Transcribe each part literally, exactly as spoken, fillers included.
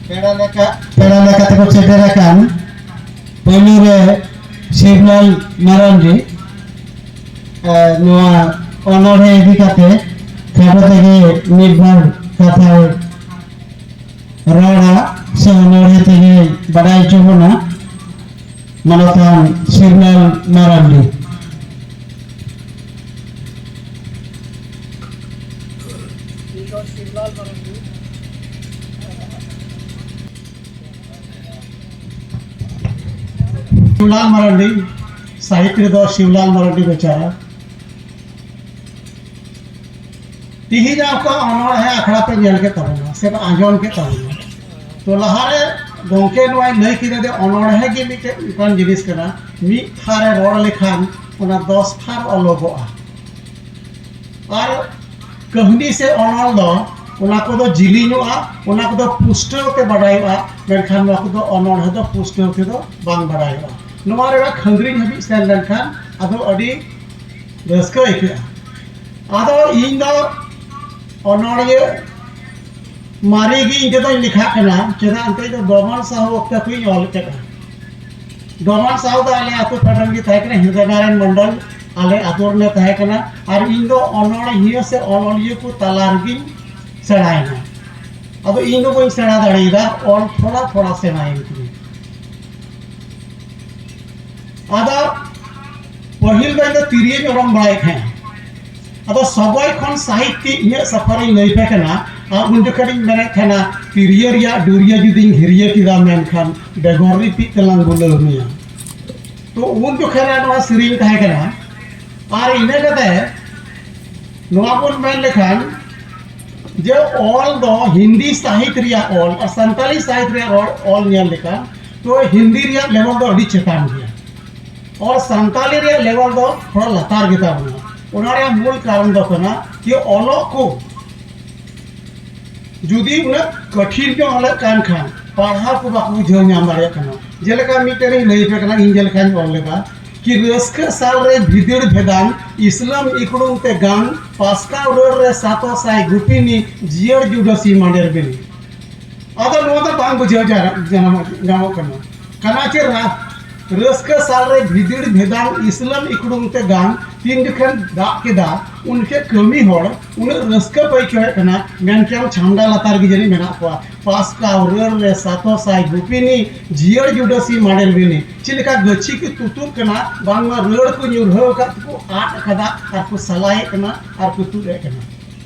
ᱯᱮᱲᱟ ᱞᱮᱠᱟ, ᱯᱮᱲᱟ ᱞᱮᱠᱟ ᱛᱮᱠᱚ ᱥᱮᱴᱮᱨ ᱟᱠᱟᱱ ᱯᱳᱭᱞᱳ ᱨᱮ ᱥᱤᱵᱞᱟᱞ ᱢᱟᱨᱟᱱᱰᱤ, ᱮ, ᱱᱚᱣᱟ ᱚᱱᱚᱬᱦᱮ ᱤᱫᱤ ᱠᱟᱛᱮ ᱠᱷᱟᱴᱚ ᱛᱮᱜᱮ ᱢᱤᱫ ᱵᱟᱨ ᱠᱟᱛᱷᱟᱭ ᱨᱚᱲᱟ ᱥᱮ ᱚᱱᱚᱬᱦᱮ ᱛᱮᱜᱮ ᱵᱟᱰᱟᱭ ᱦᱚᱪᱚ ᱵᱚᱱᱟ ᱢᱟᱱᱚᱛᱟᱱ ᱥᱤᱵᱞᱟᱞ ᱢᱟᱨᱟᱱᱰᱤ᱾ ᱥᱤᱵᱞᱟᱞ ᱢᱟᱨᱟᱱᱰᱤ, ᱥᱟᱦᱤᱛ ᱨᱮᱫᱚ ᱥᱤᱵᱞᱟᱞ ᱢᱟᱨᱟᱱᱰᱤ ᱵᱮᱪᱟᱨᱟ᱾ ᱛᱤᱦᱤᱧ ᱚᱠᱟ ᱚᱱᱚᱬᱦᱮ ᱟᱠᱷᱲᱟ ᱯᱮ ᱧᱮᱞ ᱠᱮᱫ ᱛᱟᱵᱚᱱᱟ ᱥᱮ ᱯᱮ ᱟᱸᱡᱚᱢ ᱠᱮᱫ ᱛᱟᱵᱚᱱᱟ, ᱛᱚ ᱞᱟᱦᱟᱨᱮ ᱜᱚᱢᱠᱮ ᱱᱚᱣᱟᱭ ᱞᱟᱹᱭ ᱠᱮᱫᱟ ᱡᱮ ᱚᱱᱚᱬᱦᱮ ᱜᱮ ᱢᱤᱫᱴᱮᱱ ᱚᱱᱠᱟᱱ ᱡᱤᱱᱤᱥ ᱠᱟᱱᱟ, ᱢᱤᱫ ᱛᱷᱟᱨᱮ ᱨᱚᱲ ᱞᱮᱠᱷᱟᱱ ᱚᱱᱟ ᱫᱚᱥ ᱛᱷᱟᱨ ᱚᱞᱚᱜᱚᱜᱼᱟ᱾ ᱟᱨ ᱠᱟᱹᱦᱱᱤ ᱥᱮ ᱚᱱᱚᱞ ᱫᱚ ᱚᱱᱟ ᱠᱚᱫᱚ ᱡᱤᱞᱤᱧᱚᱜᱼᱟ, ᱚᱱᱟ ᱠᱚᱫᱚ ᱯᱩᱥᱴᱟᱹᱣ ᱛᱮ ᱵᱟᱰᱟᱭᱚᱜᱼᱟ, ᱢᱮᱱᱠᱷᱟᱱ ᱱᱚᱣᱟ ᱠᱚᱫᱚ ᱚᱱᱚᱬᱦᱮ ᱫᱚ ᱯᱩᱥᱴᱟᱹᱣ ᱛᱮᱫᱚ ᱵᱟᱝ ᱵᱟᱰᱟᱭᱚᱜᱼᱟ᱾ ᱱᱚᱣᱟ ᱨᱮᱱᱟᱜ ᱠᱷᱟᱹᱱᱫᱽᱨᱤᱧ ᱦᱟᱹᱵᱤᱡ ᱥᱮᱱ ᱞᱮᱱᱠᱷᱟᱱ ᱟᱫᱚ ᱟᱹᱰᱤ ᱨᱟᱹᱥᱠᱟᱹ ᱟᱹᱭᱠᱟᱹᱜᱼᱟ᱾ ᱟᱫᱚ ᱤᱧ ᱫᱚ ᱚᱱᱚᱬᱦᱤᱭᱟᱹ ᱢᱟᱨᱮ ᱜᱮ ᱤᱧ ᱛᱮᱫᱚᱧ ᱞᱮᱠᱷᱟᱜ ᱠᱟᱱᱟ, ᱪᱮᱫᱟᱜ ᱮᱱᱛᱮ ᱤᱧ ᱫᱚ ᱰᱚᱢᱟᱱ ᱥᱟᱦᱩ ᱚᱠᱛᱮ ᱠᱷᱚᱱ ᱤᱧ ᱚᱞ ᱠᱮᱫᱟ᱾ ᱰᱚᱢᱟᱱ ᱥᱟᱦᱩ ᱫᱚ ᱟᱞᱮ ᱟᱹᱛᱩ ᱯᱷᱮᱰ ᱨᱮᱱ ᱜᱮ ᱛᱟᱦᱮᱸ ᱠᱟᱱᱟ, ᱦᱤᱨᱫᱟᱹᱱᱟᱨᱟᱭᱚᱱ ᱢᱚᱱᱰᱚᱞ ᱟᱞᱮ ᱟᱹᱛᱩ ᱨᱮᱱᱮ ᱛᱟᱦᱮᱸ ᱠᱟᱱᱟ᱾ ᱟᱨ ᱤᱧ ᱫᱚ ᱚᱱᱚᱬᱦᱤᱭᱟᱹ ᱥᱮ ᱚᱱᱚᱞᱤᱭᱟᱹ ᱠᱚ ᱛᱟᱞᱟ ᱨᱮᱜᱮᱧ ᱥᱮᱬᱟᱭᱮᱱᱟ᱾ ᱟᱫᱚ ᱤᱧ ᱫᱚ ᱵᱟᱹᱧ ᱥᱮᱬᱟ ᱫᱟᱲᱮᱭᱟᱫᱟ, ᱚᱞ ᱛᱷᱚᱲᱟ ᱛᱷᱚᱲᱟ ᱥᱮᱬᱟᱭᱮᱱ ᱛᱤᱧᱟᱹ᱾ ᱟᱫᱚ ᱯᱟᱹᱦᱤᱞ ᱫᱚ ᱤᱧ ᱫᱚ ᱛᱤᱨᱭᱳᱧ ᱚᱨᱚᱝ ᱵᱟᱲᱟᱭᱮᱫ ᱛᱟᱦᱮᱸᱫ᱾ ᱟᱫᱚ ᱥᱚᱜᱚᱭ ᱠᱷᱚᱱ ᱥᱟᱹᱦᱤᱛ ᱛᱮ ᱤᱧᱟᱹᱜ ᱥᱟᱯᱷᱟᱨᱤᱧ ᱞᱟᱹᱭ ᱯᱮ ᱠᱟᱱᱟ᱾ ᱟᱨ ᱩᱱ ᱡᱚᱠᱷᱚᱱ ᱤᱧ ᱢᱮᱱᱮᱫ ᱛᱟᱦᱮᱱᱟ, "ᱛᱤᱨᱭᱳ ᱨᱮᱭᱟᱜ ᱰᱩᱨᱭᱟᱹ ᱡᱩᱫᱤᱧ ᱦᱤᱨᱭᱟᱹ ᱠᱮᱫᱟ, ᱢᱮᱱᱠᱷᱟᱱ ᱵᱮᱜᱚᱨ ᱨᱤᱯᱤᱫ ᱛᱮᱞᱟᱝ ᱵᱩᱞᱟᱹᱣ ᱢᱮᱭᱟ᱾" ᱛᱚ ᱩᱱ ᱡᱚᱠᱷᱚᱱ ᱨᱮ ᱱᱚᱣᱟ ᱥᱮᱨᱮᱧ ᱛᱟᱦᱮᱸ ᱠᱟᱱᱟ᱾ ᱟᱨ ᱤᱱᱟᱹ ᱠᱟᱛᱮ ᱱᱚᱣᱟ ᱵᱚᱱ ᱢᱮᱱ ᱞᱮᱠᱷᱟᱱ ᱡᱮ ᱚᱞ ᱫᱚ ᱦᱤᱱᱫᱤ ᱥᱟᱦᱤᱛ ᱨᱮᱭᱟᱜ ᱚᱞ ᱟᱨ ᱥᱟᱱᱛᱟᱞᱤ ᱥᱟᱦᱤᱛ ᱨᱮᱭᱟᱜ ᱚᱞ, ᱚᱞ ᱧᱮᱞ ᱞᱮᱠᱷᱟᱱ ᱛᱚ ᱦᱤᱱᱫᱤ ᱨᱮᱭᱟᱜ ᱞᱮᱵᱮᱞ ᱫᱚ ᱟᱹᱰᱤ ᱪᱮᱛᱟᱱ ᱜᱮᱭᱟ᱾ ᱟᱨ ᱥᱟᱱᱛᱟᱞᱤ ᱨᱮᱭᱟᱜ ᱞᱮᱵᱮᱞ ᱫᱚ ᱛᱷᱚᱲᱟ ᱞᱟᱛᱟᱨ ᱜᱮᱛᱟ ᱵᱚᱱᱟ᱾ ᱚᱱᱟ ᱨᱮᱭᱟᱜ ᱢᱩᱞ ᱠᱟᱨᱚᱱ ᱫᱚ ᱠᱟᱱᱟ ᱡᱮ ᱚᱞᱚᱜ ᱠᱚ ᱡᱩᱫᱤ ᱩᱱᱟᱹᱜ ᱠᱟᱹᱴᱷᱤᱱ ᱧᱚᱜ ᱚᱞᱮᱫ ᱠᱟᱱ ᱠᱷᱟᱱ ᱯᱟᱲᱦᱟᱣ ᱠᱚ ᱵᱟᱠᱚ ᱵᱩᱡᱷᱟᱹᱣ ᱧᱟᱢ ᱫᱟᱲᱮᱭᱟᱜ ᱠᱟᱱᱟ᱾ ᱡᱮᱞᱮᱠᱟ ᱢᱤᱫᱴᱮᱱ ᱤᱧ ᱞᱟᱹᱭ ᱟᱯᱮ ᱠᱟᱱᱟ, ᱤᱧ ᱡᱮᱞᱮᱠᱟᱧ ᱚᱞ ᱞᱮᱫᱟ ᱠᱤ, "ᱨᱟᱹᱥᱠᱟᱹ ᱥᱟᱞ ᱨᱮ ᱵᱷᱤᱫᱟᱹᱲ ᱵᱷᱮᱫᱟᱱ, ᱤᱥᱞᱟᱢ ᱤᱠᱲᱩᱢ ᱛᱮ ᱜᱟᱱ, ᱯᱟᱥᱠᱟᱣ ᱨᱟᱹᱲ ᱨᱮ ᱥᱟᱛᱚ ᱥᱟᱭ ᱜᱩᱯᱤᱱᱤ, ᱡᱤᱭᱟᱹᱲ ᱡᱩᱰᱟᱹᱥᱤ ᱢᱟᱸᱰᱮᱨ ᱵᱤᱞᱤ᱾" ᱟᱫᱚ ᱱᱚᱣᱟ ᱫᱚ ᱵᱟᱝ ᱵᱩᱡᱷᱟᱹᱣ ᱡᱟᱱᱟᱢᱚᱜ ᱠᱟᱱᱟ᱾ ᱠᱟᱱᱟ ᱪᱮᱫ ᱨᱟᱹᱥᱠᱟᱹ ᱥᱟᱞ ᱨᱮ ᱵᱷᱤᱫᱤᱲ ᱵᱷᱮᱫᱟᱝ ᱤᱥᱞᱟᱢ ᱤᱠᱲᱩᱢ ᱛᱮ ᱜᱟᱱ ᱛᱤᱱ ᱡᱚᱠᱷᱮᱱ ᱫᱟᱜ ᱠᱮᱫᱟ, ᱩᱱᱠᱷᱮᱡ ᱠᱟᱹᱢᱤ ᱦᱚᱲ ᱩᱱᱟᱹᱜ ᱨᱟᱹᱥᱠᱟᱹ ᱠᱚ ᱟᱹᱭᱠᱟᱹᱣᱮᱫ ᱠᱟᱱᱟ, ᱢᱮᱱᱠᱮᱭᱟᱢ ᱪᱷᱟᱢᱰᱟ ᱞᱟᱛᱟᱨ ᱜᱮ ᱡᱟᱹᱱᱤᱡ ᱢᱮᱱᱟᱜ ᱠᱚᱣᱟ᱾ ᱯᱟᱥᱠᱟ ᱩᱨᱟᱹᱲ ᱨᱮ ᱥᱟᱛᱚ ᱥᱟᱭ ᱜᱩᱯᱤᱱᱤ, ᱡᱤᱭᱟᱹᱲ ᱡᱩᱰᱟᱹᱥᱤ ᱢᱟᱰᱮᱞ ᱵᱤᱱᱤ᱾ ᱪᱮᱫ ᱞᱮᱠᱟ ᱜᱟᱹᱪᱷᱤ ᱠᱚ ᱛᱩᱛᱩᱫ ᱠᱟᱱᱟ, ᱵᱟᱝᱢᱟ ᱨᱟᱹᱲ ᱠᱚ ᱧᱩᱨᱦᱟᱹᱣ ᱟᱠᱟᱫ ᱛᱮᱠᱚ ᱟᱫ ᱟᱠᱟᱫᱟ ᱟᱨ ᱠᱚ ᱥᱟᱞᱟᱭᱮᱫ ᱠᱟᱱᱟ ᱟᱨ ᱠᱚ ᱛᱩᱫ ᱮᱫ ᱠᱟᱱᱟ᱾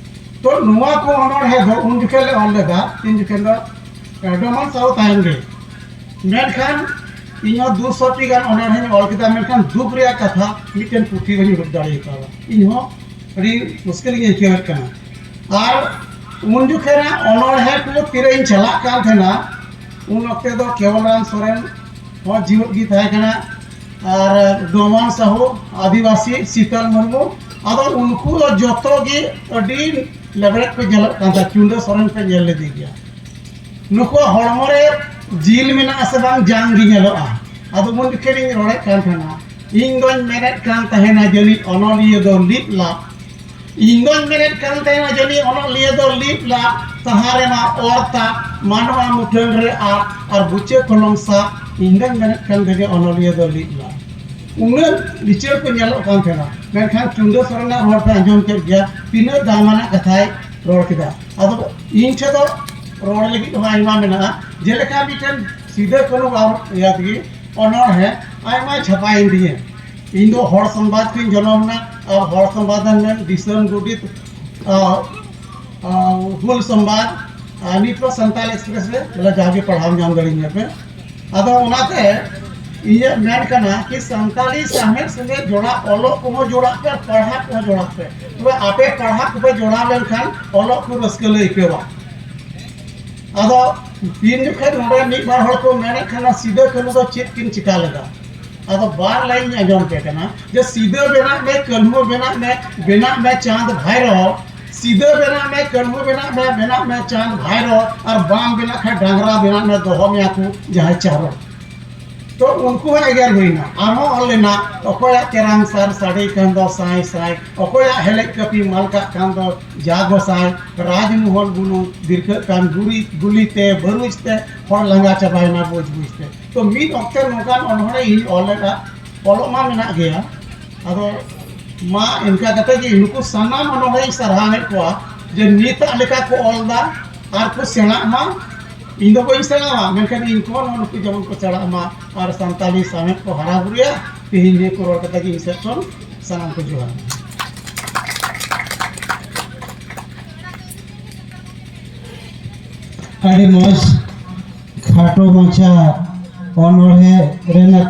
ᱛᱚ ᱱᱚᱣᱟ ᱠᱚ ᱚᱱᱚᱬᱦᱮ ᱫᱚ ᱩᱱ ᱡᱚᱠᱷᱮᱡ ᱞᱮ ᱚᱞ ᱞᱮᱫᱟ, ᱛᱤᱱ ᱡᱚᱠᱷᱮᱡ ᱫᱚ ᱰᱚᱢᱟᱱ ᱥᱟᱶ ᱛᱟᱭᱚᱢ ᱜᱮ᱾ ᱢᱮᱱᱠᱷᱟᱱ ᱤᱧ ᱦᱚᱸ ᱫᱩ ᱥᱚ ᱴᱤ ᱜᱟᱱ ᱚᱱᱚᱬᱦᱮᱧ ᱚᱞ ᱠᱮᱫᱟ, ᱢᱮᱱᱠᱷᱟᱱ ᱫᱩᱠ ᱨᱮᱭᱟᱜ ᱠᱟᱛᱷᱟ, ᱢᱤᱫᱴᱮᱱ ᱯᱩᱛᱷᱤ ᱵᱟᱹᱧ ᱩᱰᱩᱠ ᱫᱟᱲᱮ ᱠᱟᱣᱫᱟ᱾ ᱤᱧ ᱦᱚᱸ ᱟᱹᱰᱤ ᱢᱩᱥᱠᱤᱞ ᱜᱤᱧ ᱟᱹᱭᱠᱟᱹᱣᱮᱫ ᱠᱟᱱᱟ᱾ ᱟᱨ ᱩᱱ ᱡᱚᱠᱷᱮᱱᱟᱜ ᱚᱱᱚᱬᱦᱮ ᱠᱚ ᱛᱤᱨᱮᱧ ᱪᱟᱞᱟᱜ ᱠᱟᱱ ᱛᱟᱦᱮᱱᱟ, ᱩᱱ ᱚᱠᱛᱮ ᱫᱚ ᱠᱮᱣᱚᱞ ᱨᱟᱢ ᱥᱚᱨᱮᱱ ᱦᱚᱸ ᱡᱤᱣᱮᱫ ᱜᱮ ᱛᱟᱦᱮᱸ ᱠᱟᱱᱟ, ᱟᱨ ᱰᱚᱢᱟᱱ ᱥᱟᱦᱩ, ᱟᱹᱫᱤᱵᱟᱹᱥᱤ ᱥᱤᱛᱟᱞ ᱢᱩᱨᱢᱩ᱾ ᱟᱫᱚ ᱩᱱᱠᱩ ᱫᱚ ᱡᱚᱛᱚ ᱜᱮ ᱟᱹᱰᱤ ᱞᱮᱵᱲᱮᱫ ᱠᱚ ᱧᱮᱞᱚᱜ ᱠᱟᱱ ᱛᱟᱦᱮᱸᱫ᱾ ᱪᱩᱱᱰᱟᱹ ᱥᱚᱨᱮᱱ ᱯᱮ ᱧᱮᱞ ᱞᱮᱫᱮ ᱜᱮᱭᱟ᱾ ᱱᱩᱠᱩᱣᱟᱜ ᱦᱚᱲᱢᱚ ᱨᱮ ᱡᱤᱞ ᱢᱮᱱᱟᱜᱼᱟ ᱥᱮ ᱵᱟᱝ, ᱡᱟᱝ ᱜᱮ ᱧᱮᱞᱚᱜᱼᱟ᱾ ᱟᱫᱚ ᱩᱱ ᱡᱚᱠᱷᱮᱡ ᱤᱧ ᱨᱚᱲᱮᱫ ᱠᱟᱱ ᱛᱟᱦᱮᱱᱟ, ᱤᱧ ᱫᱚᱧ ᱢᱮᱱᱮᱫ ᱠᱟᱱ ᱛᱟᱦᱮᱱᱟ ᱡᱟᱹᱱᱤᱡ ᱚᱱᱚᱞᱤᱭᱟᱹ ᱫᱚ ᱞᱤᱯ ᱞᱟᱯ᱾ ᱤᱧ ᱫᱚᱧ ᱢᱮᱱᱮᱫ ᱠᱟᱱ ᱛᱟᱦᱮᱱᱟ ᱡᱟᱹᱱᱤᱡ ᱚᱱᱚᱞᱤᱭᱟᱹ ᱫᱚ ᱞᱤᱯ ᱞᱟᱯ, ᱥᱟᱦᱟ ᱨᱮᱢᱟ ᱚᱨ ᱛᱟᱵ, ᱢᱟᱱᱣᱟ ᱢᱩᱴᱷᱟᱹᱱ ᱨᱮ ᱟᱵ, ᱟᱨ ᱵᱩᱪᱟᱹ ᱠᱚᱞᱚᱢ ᱥᱟᱵ᱾ ᱤᱧ ᱫᱚᱧ ᱢᱮᱱᱮᱫ ᱠᱟᱱ ᱛᱟᱦᱮᱱᱟ ᱚᱱᱚᱞᱤᱭᱟᱹ ᱫᱚ ᱞᱤᱯ ᱞᱟᱯ᱾ ᱩᱱᱟᱹᱜ ᱞᱤᱪᱟᱹᱲ ᱠᱚ ᱧᱮᱞᱚᱜ ᱠᱟᱱ ᱛᱟᱦᱮᱱᱟ, ᱢᱮᱱᱠᱷᱟᱱ ᱪᱩᱱᱰᱟᱹ ᱥᱚᱨᱮᱱᱟᱜ ᱨᱚᱲ ᱯᱮ ᱟᱸᱡᱚᱢ ᱠᱮᱫ ᱜᱮᱭᱟ, ᱛᱤᱱᱟᱹᱜ ᱫᱟᱢᱟᱱᱟᱜ ᱠᱟᱛᱷᱟᱭ ᱨᱚᱲ ᱠᱮᱫᱟ᱾ ᱟᱫᱚ ᱤᱧ ᱴᱷᱮᱱ ᱫᱚ ᱨᱚᱲ ᱞᱟᱹᱜᱤᱫ ᱦᱚᱸ ᱟᱭᱢᱟ ᱢᱮᱱᱟᱜᱼᱟ, ᱡᱮᱞᱮᱠᱟ ᱢᱤᱫᱴᱮᱱ ᱥᱤᱫᱟᱹ ᱠᱟᱹᱱᱦᱩ ᱟᱨ ᱤᱭᱟᱹ ᱛᱮᱜᱮ ᱚᱱᱚᱬᱦᱮ ᱟᱭᱢᱟ ᱪᱷᱟᱯᱟᱭᱮᱱ ᱛᱤᱧᱟᱹ᱾ ᱤᱧ ᱫᱚ ᱦᱚᱲ ᱥᱚᱢᱵᱟᱫ ᱠᱷᱚᱱᱤᱧ ᱡᱚᱱᱚᱢ ᱮᱱᱟ, ᱟᱨ ᱦᱚᱲ ᱥᱚᱢᱵᱟᱫ ᱨᱮᱱ ᱫᱤᱥᱚᱢ ᱜᱚᱰᱮᱛ, ᱟ, ᱟ, ᱦᱩᱞ ᱥᱚᱢᱵᱟᱫ, ᱟᱨ ᱱᱤᱛ ᱫᱚ ᱥᱟᱱᱛᱟᱞ ᱮᱠᱥᱯᱨᱮᱥ ᱨᱮ ᱵᱚᱞᱮ ᱡᱟᱜᱮ ᱯᱟᱲᱦᱟᱣ ᱧᱟᱢ ᱫᱟᱲᱮᱭᱟᱹᱧᱟ ᱯᱮ᱾ ᱟᱫᱚ ᱚᱱᱟᱛᱮ ᱤᱧᱟᱹᱜ ᱢᱮᱱ ᱠᱟᱱᱟ ᱠᱤ ᱥᱟᱱᱛᱟᱞᱤ ᱥᱟᱶᱦᱮᱫ ᱥᱚᱸᱜᱮ ᱡᱚᱲᱟᱣ, ᱚᱞᱚᱜ ᱠᱚᱦᱚᱸ ᱡᱚᱲᱟᱜ ᱯᱮ, ᱯᱟᱲᱦᱟᱜ ᱠᱚᱦᱚᱸ ᱡᱚᱲᱟᱜ ᱯᱮ᱾ ᱛᱚᱵᱮ ᱟᱯᱮ ᱯᱟᱲᱦᱟᱜ ᱠᱚᱯᱮ ᱡᱚᱲᱟᱣ ᱞᱮᱱᱠᱷᱟᱱ ᱚᱞᱚᱜ ᱠᱚ ᱨᱟᱹᱥᱠᱟᱹ ᱞᱮ ᱟᱹᱭᱠᱟᱹᱣᱟ᱾ ᱟᱫᱚ ᱛᱤᱱ ᱡᱚᱠᱷᱮᱡ ᱱᱚᱰᱮ ᱢᱤᱫ ᱵᱟᱨ ᱦᱚᱲ ᱠᱚ ᱢᱮᱱᱮᱫ ᱠᱟᱱᱟ ᱥᱤᱫᱟᱹ ᱠᱟᱹᱱᱦᱩ ᱫᱚ ᱪᱮᱫ ᱠᱤᱱ ᱪᱤᱠᱟ ᱞᱮᱫᱟ, ᱟᱫᱚ ᱵᱟᱨ ᱞᱟᱭᱤᱱ ᱤᱧ ᱟᱸᱡᱚᱢ ᱯᱮ ᱠᱟᱱᱟ ᱡᱮ ᱥᱤᱫᱟᱹ ᱵᱮᱱᱟᱜ ᱢᱮ, ᱠᱟᱹᱱᱦᱩ ᱵᱮᱱᱟᱜ ᱢᱮ, ᱵᱮᱱᱟᱜ ᱢᱮ ᱪᱟᱸᱫ ᱵᱷᱟᱭᱨᱚ, ᱥᱤᱫᱟᱹ ᱵᱮᱱᱟᱜ ᱢᱮ, ᱠᱟᱹᱱᱦᱩ ᱵᱮᱱᱟᱜ ᱢᱮ, ᱵᱮᱱᱟᱜ ᱢᱮ ᱪᱟᱸᱫ ᱵᱷᱟᱭᱨᱚ, ᱟᱨ ᱵᱟᱢ ᱵᱮᱱᱟᱜ ᱠᱷᱟᱱ ᱰᱟᱝᱨᱟ ᱵᱮᱱᱟᱜ ᱢᱮ, ᱫᱚᱦᱚ ᱢᱮᱭᱟ ᱠᱚ ᱡᱟᱦᱟᱸᱭ ᱪᱟᱨᱚ᱾ ᱛᱚ ᱩᱱᱠᱩ ᱦᱚᱸ ᱮᱜᱮᱨ ᱦᱩᱭᱱᱟ᱾ ᱟᱨᱦᱚᱸ ᱚᱞ ᱞᱮᱱᱟ, ᱚᱠᱚᱭᱟᱜ ᱪᱮᱨᱟᱝ ᱥᱟᱨ ᱥᱟᱰᱮ ᱠᱷᱟᱱ ᱫᱚ ᱥᱟᱸᱭ ᱥᱟᱸᱭ, ᱚᱠᱚᱭᱟᱜ ᱦᱮᱞᱮᱡ ᱠᱟᱹᱯᱤ ᱢᱟᱞᱠᱟᱜ ᱠᱷᱟᱱ ᱫᱚ ᱡᱟ ᱜᱚᱸᱥᱟᱭ, ᱨᱟᱡᱽᱢᱚᱦᱚᱞ ᱵᱩᱞᱩᱝ ᱫᱤᱨᱠᱟᱹᱜ ᱠᱟᱱ ᱜᱩᱨᱤᱡ ᱜᱩᱞᱤ ᱛᱮ ᱵᱟᱹᱨᱩᱡ ᱛᱮ ᱦᱚᱲ ᱞᱟᱸᱜᱟ ᱪᱟᱵᱟᱭᱮᱱᱟ ᱵᱩᱡᱽ ᱵᱩᱡᱽ ᱛᱮ᱾ ᱛᱚ ᱢᱤᱫ ᱚᱠᱛᱮ ᱱᱚᱝᱠᱟᱱ ᱚᱱᱚᱬᱦᱮ ᱤᱧ ᱚᱞ ᱞᱮᱫᱟ, ᱚᱞᱚᱜ ᱢᱟ ᱢᱮᱱᱟᱜ ᱜᱮᱭᱟ᱾ ᱟᱫᱚ ᱢᱟ ᱤᱱᱠᱟ ᱠᱟᱛᱮ ᱜᱮ ᱱᱩᱠᱩ ᱥᱟᱱᱟᱢ ᱚᱱᱚᱬᱦᱮᱧ ᱥᱟᱨᱦᱟᱣᱮᱫ ᱠᱚᱣᱟ ᱡᱮ ᱱᱤᱛᱟᱜ ᱞᱮᱠᱟ ᱠᱚ ᱚᱞ ᱫᱟ ᱟᱨ ᱠᱚ ᱥᱮᱬᱟᱜ ᱢᱟ᱾ ᱤᱧ ᱫᱚ ᱵᱟᱹᱧ ᱥᱮᱬᱟᱣᱟ, ᱢᱮᱱᱠᱷᱟᱱ ᱤᱧ ᱠᱷᱚᱱ ᱦᱚᱸ ᱱᱩᱠᱩ ᱡᱮᱢᱚᱱ ᱠᱚ ᱥᱮᱬᱟᱜ ᱢᱟ ᱟᱨ ᱥᱟᱱᱛᱟᱲᱤ ᱥᱟᱶᱦᱮᱫ ᱠᱚ ᱦᱟᱨᱟ ᱵᱩᱨᱩᱭᱟ᱾ ᱛᱮᱦᱮᱧ ᱱᱤᱭᱟᱹ ᱠᱚ ᱨᱚᱲ ᱠᱟᱛᱮ ᱜᱮ ᱤᱧ ᱥᱮᱫ ᱠᱷᱚᱱ ᱥᱟᱱᱟᱢ ᱠᱚ ᱡᱚᱦᱟᱨ᱾ ᱟᱹᱰᱤ ᱢᱚᱡᱽ ᱠᱷᱟᱴᱚ ᱢᱟᱪᱷᱟ ᱚᱱᱚᱬᱦᱮ ᱨᱮᱱᱟᱜ